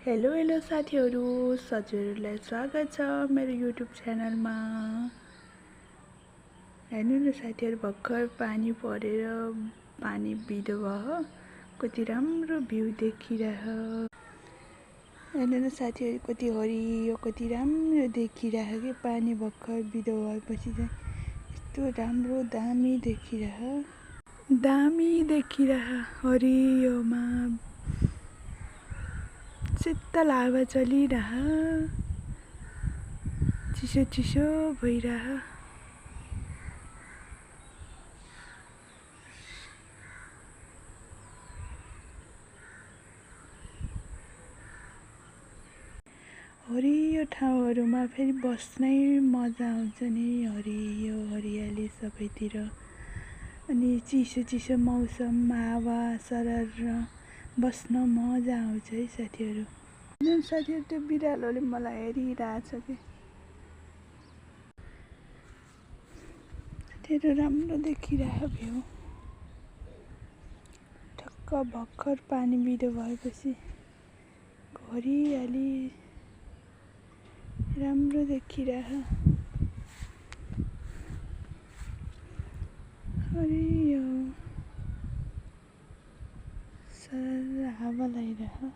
Hello hello साथीहरू, हजुरहरूलाई स्वागत छ मेरो युट्युब च्यानलमा। हेर्नु न साथीहरू, भर्खर पानी परेर पानी बिदो भयो। कति राम्रो भ्यू देखिरह। हेर्नु न साथीहरू, कति हरियो, कति राम्रो देखिरह के पानी भर्खर बिदो भएपछि चाहिँ यस्तो राम्रो दामी देखिरह हरियोमा शीतल हावा चलिरह, चिसो चिसो भइरह। हरियो ठाउँहरूमा फेरि बस्नै मजा आउँछ नि। हरियो हरियाली सबैतिर, अनि चिसो चिसो मौसम, हावा सरर बस्न मजा आउँछ है साथीहरू। साथीहरू, त्यो बिरालोले मलाई हेरिरहेछ कि साथीहरू, राम्रो देखिरहेको भ्यू। ठक्क भर्खर पानी बिदो भएपछि हरियाली राम्रो देखिरह। हरियो सरर हावा लागिरह।